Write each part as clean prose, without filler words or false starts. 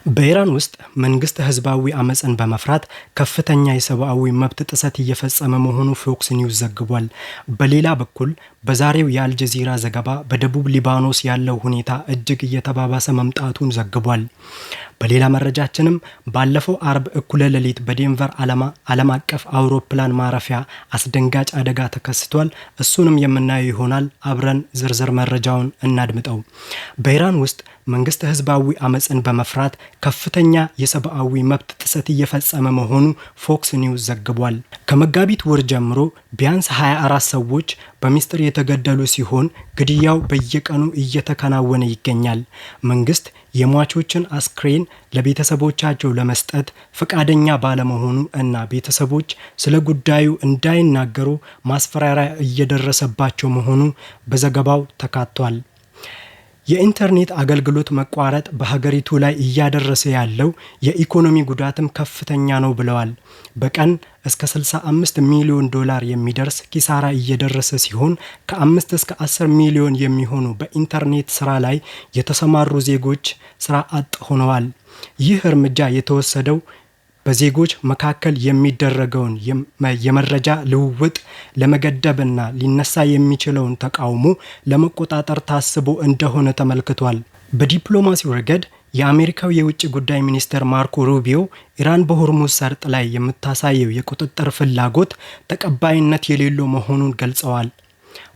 በኢራን ውስጥ መንግስት ህዝባዊ አመፅን በመፍራት ከፍተኛ የሰብአዊ መብት ጥሰት እየፈጸመ መሆኑ ፎክስ ኒውስ ዘግቧል። በሌላ በኩል በዛሬው የአልጀዚራ ዘገባ በደቡብ ሊባኖስ ያለው ሁኔታ እጅግ እየተባባሰ መምጣቱን ዘግቧል። በሌላ መረጃችንም ባለፈው አርብ እኩለ ሌሊት በዴንቨር ዓለም አቀፍ አውሮፕላን ማረፊያ አስደንጋጭ አደጋ ተከስቷል። እሱንም የምናየው ይሆናል። አብረን ዝርዝር መረጃውን እናድምጠው። በኢራን ውስጥ መንግስት ህዝባዊ አመፅን በመፍራት ከፍተኛ የሰብአዊ መብት ጥሰት እየፈጸመ መሆኑ ፎክስ ኒውስ ዘግቧል። ከመጋቢት ወር ጀምሮ ቢያንስ 24 ሰዎች በሚስጥር የተገደሉ ሲሆን ግድያው በየቀኑ እየተከናወነ ይገኛል። መንግስት የሟቾችን አስክሬን ለቤተሰቦቻቸው ለመስጠት ፈቃደኛ ባለመሆኑ እና ቤተሰቦች ስለ ጉዳዩ እንዳይናገሩ ማስፈራሪያ እየደረሰባቸው መሆኑ በዘገባው ተካቷል። የኢንተርኔት አገልግሎት መቋረጥ በሀገሪቱ ላይ እያደረሰ ያለው የኢኮኖሚ ጉዳትም ከፍተኛ ነው ብለዋል። በቀን እስከ 65 ሚሊዮን ዶላር የሚደርስ ኪሳራ እየደረሰ ሲሆን ከ5 እስከ 10 ሚሊዮን የሚሆኑ በኢንተርኔት ስራ ላይ የተሰማሩ ዜጎች ስራ አጥ ሆነዋል። ይህ እርምጃ የተወሰደው በዜጎች መካከል የሚደረገውን የመረጃ ልውውጥ ለመገደብና ሊነሳ የሚችለውን ተቃውሞ ለመቆጣጠር ታስቦ እንደሆነ ተመልክቷል። በዲፕሎማሲው ረገድ የአሜሪካው የውጭ ጉዳይ ሚኒስትር ማርኮ ሩቢዮ ኢራን በሆርሙዝ ሰርጥ ላይ የምታሳየው የቁጥጥር ፍላጎት ተቀባይነት የሌለው መሆኑን ገልጸዋል።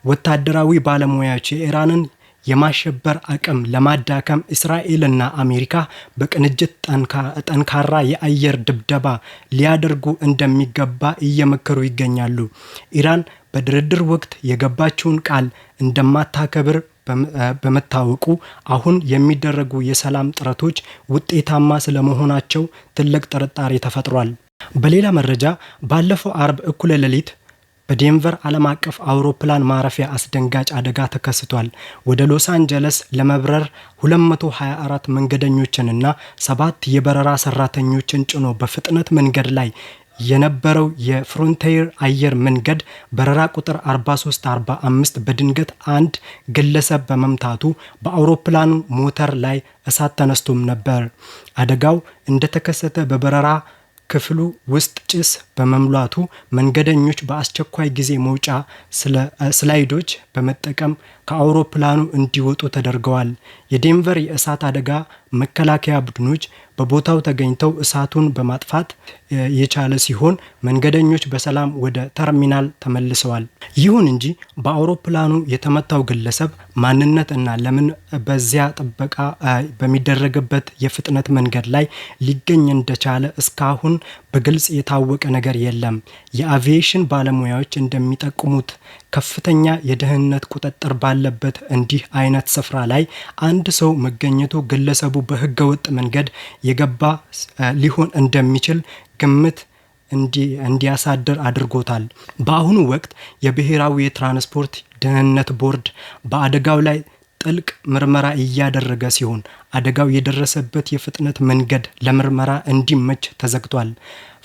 ወታደራዊ ባለሙያዎች የኢራንን የማሸበር አቅም ለማዳከም እስራኤልና አሜሪካ በቅንጅት ጠንካራ የአየር ድብደባ ሊያደርጉ እንደሚገባ እየመከሩ ይገኛሉ። ኢራን በድርድር ወቅት የገባችውን ቃል እንደማታከብር በመታወቁ አሁን የሚደረጉ የሰላም ጥረቶች ውጤታማ ስለመሆናቸው ትልቅ ጥርጣሬ ተፈጥሯል። በሌላ መረጃ ባለፈው አርብ እኩለ ሌሊት በዴንቨር ዓለም አቀፍ አውሮፕላን ማረፊያ አስደንጋጭ አደጋ ተከስቷል። ወደ ሎስ አንጀለስ ለመብረር 224 መንገደኞችንና 7 የበረራ ሰራተኞችን ጭኖ በፍጥነት መንገድ ላይ የነበረው የፍሮንቲየር አየር መንገድ በረራ ቁጥር 4345 በድንገት አንድ ግለሰብ በመምታቱ በአውሮፕላኑ ሞተር ላይ እሳት ተነስቶም ነበር። አደጋው እንደተከሰተ በበረራ ክፍሉ ውስጥ ጭስ በመሙላቱ መንገደኞች በአስቸኳይ ጊዜ መውጫ ስላይዶች በመጠቀም ከአውሮፕላኑ እንዲወጡ ተደርገዋል። የዴንቨር የእሳት አደጋ መከላከያ ቡድኖች በቦታው ተገኝተው እሳቱን በማጥፋት የቻለ ሲሆን መንገደኞች በሰላም ወደ ተርሚናል ተመልሰዋል። ይሁን እንጂ በአውሮፕላኑ የተመታው ግለሰብ ማንነት እና ለምን በዚያ ጥበቃ በሚደረግበት የፍጥነት መንገድ ላይ ሊገኝ እንደቻለ እስካሁን በግልጽ የታወቀ ነገር የለም። የአቪዬሽን ባለሙያዎች እንደሚጠቁሙት ከፍተኛ የደህንነት ቁጥጥር ባለበት እንዲህ አይነት ስፍራ ላይ አንድ ሰው መገኘቱ ግለሰቡ በህገወጥ መንገድ የገባ ሊሆን እንደሚችል ግምት እንዲያሳድር አድርጎታል። በአሁኑ ወቅት የብሔራዊ የትራንስፖርት ደህንነት ቦርድ በአደጋው ላይ ጥልቅ ምርመራ እያደረገ ሲሆን አደጋው የደረሰበት የፍጥነት መንገድ ለምርመራ እንዲመች ተዘግቷል።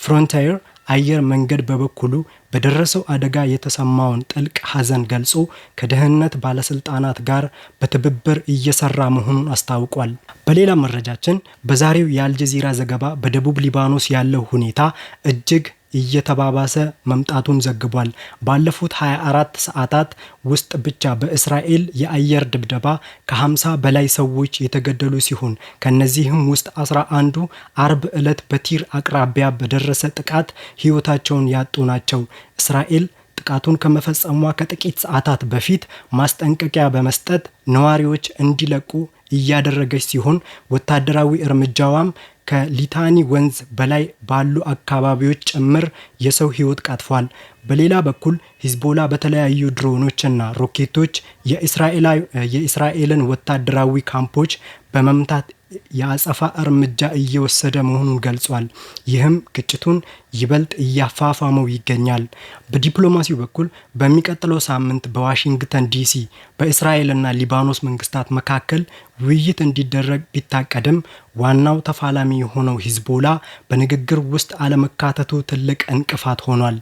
ፍሮንቲየር አየር መንገድ በበኩሉ በደረሰው አደጋ የተሰማውን ጥልቅ ሐዘን ገልጾ ከደህንነት ባለስልጣናት ጋር በትብብር እየሰራ መሆኑን አስታውቋል። በሌላ መረጃችን በዛሬው የአልጀዚራ ዘገባ በደቡብ ሊባኖስ ያለው ሁኔታ እጅግ እየተባባሰ መምጣቱን ዘግቧል። ባለፉት 24 ሰዓታት ውስጥ ብቻ በእስራኤል የአየር ድብደባ ከ50 በላይ ሰዎች የተገደሉ ሲሆን ከነዚህም ውስጥ 11ዱ አርብ ዕለት በቲር አቅራቢያ በደረሰ ጥቃት ሕይወታቸውን ያጡ ናቸው። እስራኤል ጥቃቱን ከመፈጸሟ ከጥቂት ሰዓታት በፊት ማስጠንቀቂያ በመስጠት ነዋሪዎች እንዲለቁ እያደረገች ሲሆን ወታደራዊ እርምጃዋም ከሊታኒ ወንዝ በላይ ባሉ አካባቢዎች ጭምር የሰው ሕይወት ቀጥፏል። በሌላ በኩል ሂዝቦላ በተለያዩ ድሮኖችና ሮኬቶች የእስራኤልን ወታደራዊ ካምፖች በመምታት የአጸፋ እርምጃ እየወሰደ መሆኑን ገልጿል። ይህም ግጭቱን ይበልጥ እያፋፋመው ይገኛል። በዲፕሎማሲው በኩል በሚቀጥለው ሳምንት በዋሽንግተን ዲሲ በእስራኤልና ሊባኖስ መንግስታት መካከል ውይይት እንዲደረግ ቢታቀድም ዋናው ተፋላሚ የሆነው ሂዝቦላ በንግግር ውስጥ አለመካተቱ ትልቅ እንቅፋት ሆኗል።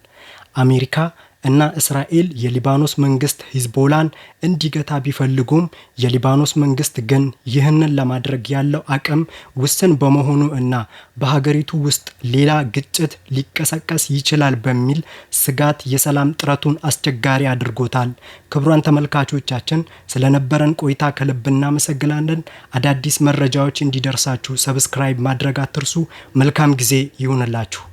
አሜሪካ እና እስራኤል የሊባኖስ መንግስት ሂዝቦላን እንዲገታ ቢፈልጉም፣ የሊባኖስ መንግስት ግን ይህንን ለማድረግ ያለው አቅም ውስን በመሆኑ እና በሀገሪቱ ውስጥ ሌላ ግጭት ሊቀሰቀስ ይችላል በሚል ስጋት የሰላም ጥረቱን አስቸጋሪ አድርጎታል። ክቡራን ተመልካቾቻችን፣ ስለነበረን ቆይታ ከልብ እናመሰግናለን። አዳዲስ መረጃዎች እንዲደርሳችሁ subscribe ማድረግ አትርሱ። መልካም ጊዜ ይሁንላችሁ።